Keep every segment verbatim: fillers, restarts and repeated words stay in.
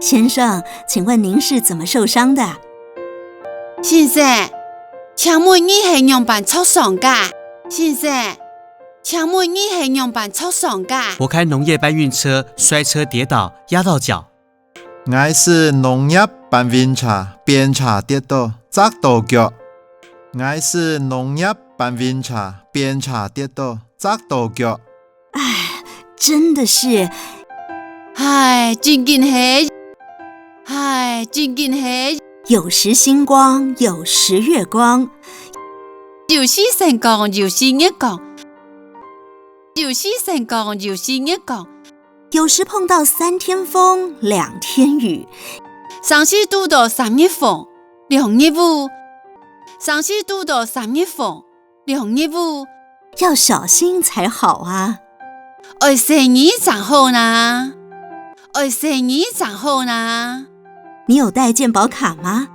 先生，请问您是怎么受伤的？先生，请问你係仰般著傷个？先生，请问你係仰般著傷个？我开农业搬运车，摔车跌倒，压到脚。 𠊎駛農業搬運車，翻車跌倒，矺到腳。𠊎駛農業搬運車，翻車跌倒，矺到腳。唉，真的是。唉，真經係。唉，真經係。有时星光，有时月光。有時星光，有时月光。有时星光，有时月光。 有时碰到三天风，两天雨。常時堵到三日風，兩日雨。常時堵到三日風，兩日雨。要小心才好啊。愛細義正好哪。愛細義正好哪。你有带健保卡吗？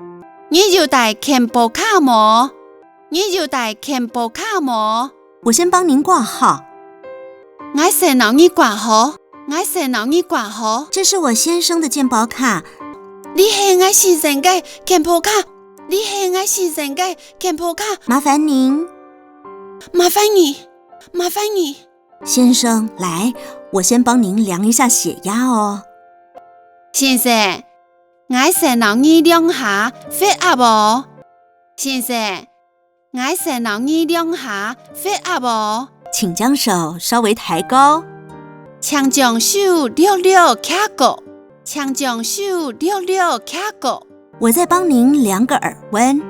你有帶健保卡無？你有帶健保卡無？ 我先帮您挂号。𠊎先摎你掛號，𠊎先摎你掛號。这是我先生的健保卡。這係𠊎先生个健保卡，這係𠊎先生个健保卡。麻烦您。麻烦你，麻烦你。先生，来，我先帮您量一下血压哦。先生，𠊎先摎你量下血壓哦。先生， 𠊎先摎你量下血壓哦。请将手稍微抬高。請將手略略擎高，請將手略略擎高。我再帮您量个耳温。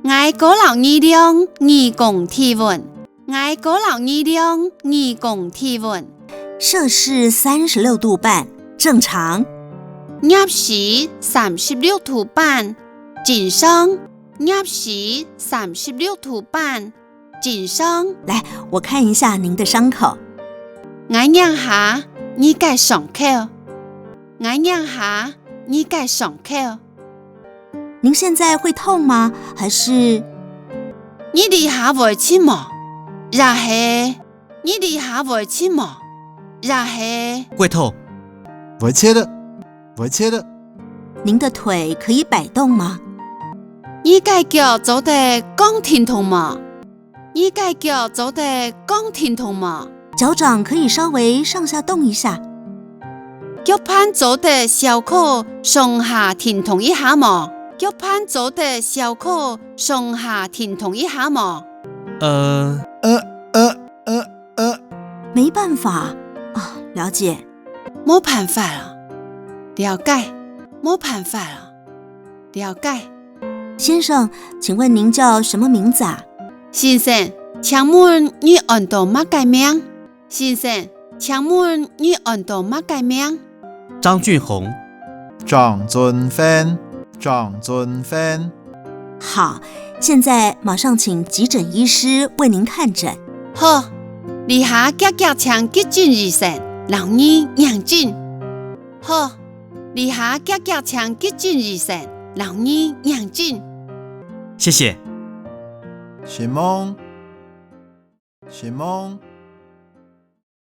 𠊎過摎你量耳公體溫，𠊎過摎你量耳公體溫。摄氏三十六度半，正常。攝氏三十六度半，正常。 攝氏三十六度半，正常。来，我看一下您的伤口。𠊎看下你个傷口。𠊎看下你个傷口。您现在会痛吗？还是……你這下會疾無？也係 你這下會疾無？也係……會痛。會疾了，會疾了。您的腿可以摆动吗？你个腳做得講停動無？你个腳做得講停動無？脚掌可以稍微上下动一下。腳盤做得小可上下停動一下無？腳盤做得小可上下停動一下無？呃，呃，呃，呃，呃。没办法。啊，了解。無辦法了。了解。無辦法了。了解。先生，请问您叫什么名字啊？先生，請問你安到麼个名？先生，請問你安到麼个名？張俊宏。張俊宏，張俊宏。 好，现在马上请急诊医师为您看诊。好，這下遽遽請急診醫生摎你看診。好，這下遽遽請急診醫生摎你看診。谢谢。承蒙。承蒙。